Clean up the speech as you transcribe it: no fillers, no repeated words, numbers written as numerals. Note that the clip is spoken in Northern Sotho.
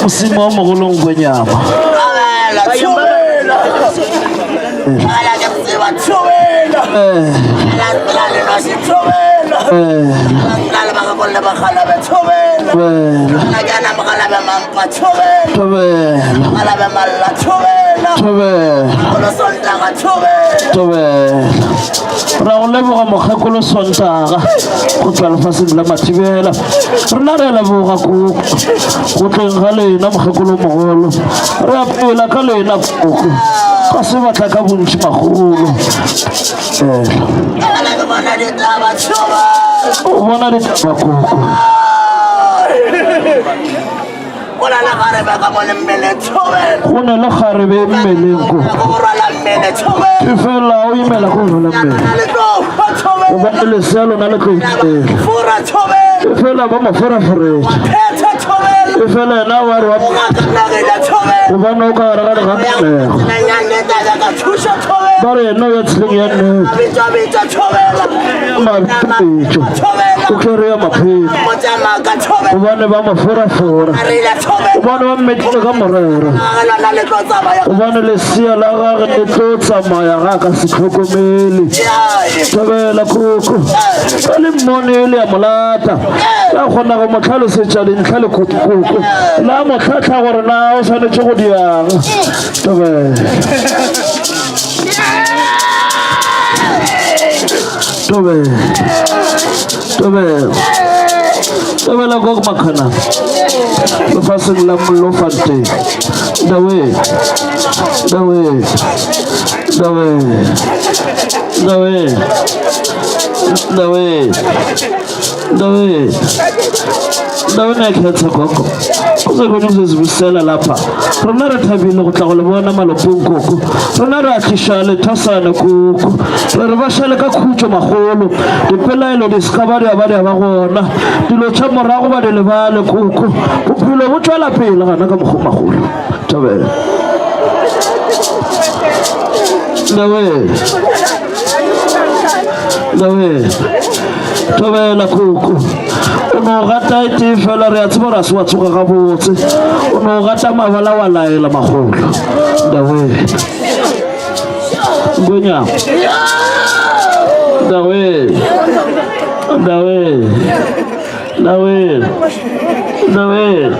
Mosima o mogolo Ngwenyama. Ra go leboga mokgekolo Sontaga go tšwa lefaseng la Mathibela. Rena re a leboga koko go tleng ga lena mokgekolo mogolo. Re a phela ka lena koko ga se batla ka bontši magolo. O bona ditaba koko. Go na le kgarebe ka mo le mmeleng thobela. Go na le kgarebe mmeleng ko. Go rwala mmele thobela. Ke fela o imela go rwala mmele. Le tlo hwa thobela. Gobane lesea lona le tlo imela. Fora thobela. E fela ba mo foraforetša. Phetha thobela. E fela yena wa re wa O ngakanagile thobela. gobane o ka gare ga leganego. Nanyane tata ka thuša thobela. Ba re yena o ya tseleng ya nnete. Bitša bitša thobela. Mapetšo. Thobela. O kry-a mapheko. Motsamaka thobela. Gobane ba mo forafora. Gobane ba mmetlile ka morero. Gobane lesea la gage le tlo tsamaya ga ka se tlhokomele. Thobela koko. Ka le mmone e le ya molata. Ya kgona go mo tlhalosetša dintlha le koko. La mo tlhatlha gore na o swanetše go diang. Thobela. Thobela. Thobela. Thobela koko makhana. Lefaseng la Molofontein. Ndawe. Ndawe. Ndawe. Ndawe. Ndawe. Ndawe. Ndawe ne khetha gogo. O se kgone go zibusela lapha. Rona re thabile go tla go le bona malopong koko. Rona re a tliša lethasane koko. Re re ba šale ka khutšo magolo. Dipelaelo di se ka ba di a ba di a ba gona. Dilo tša morago ba di lebale koko. Bophelo bo tšwela pele gana ka mokgwa magolo. Thabela. Ndawe. Ndawe. Thobela koko. O no gata e tee fela re a tseba gore a se wa tsoga gabotse. O no gata mabala wa laela magolo. Ndawe. Ngwenyama. Ndawe. Ndawe. Ndawe. Ndawe.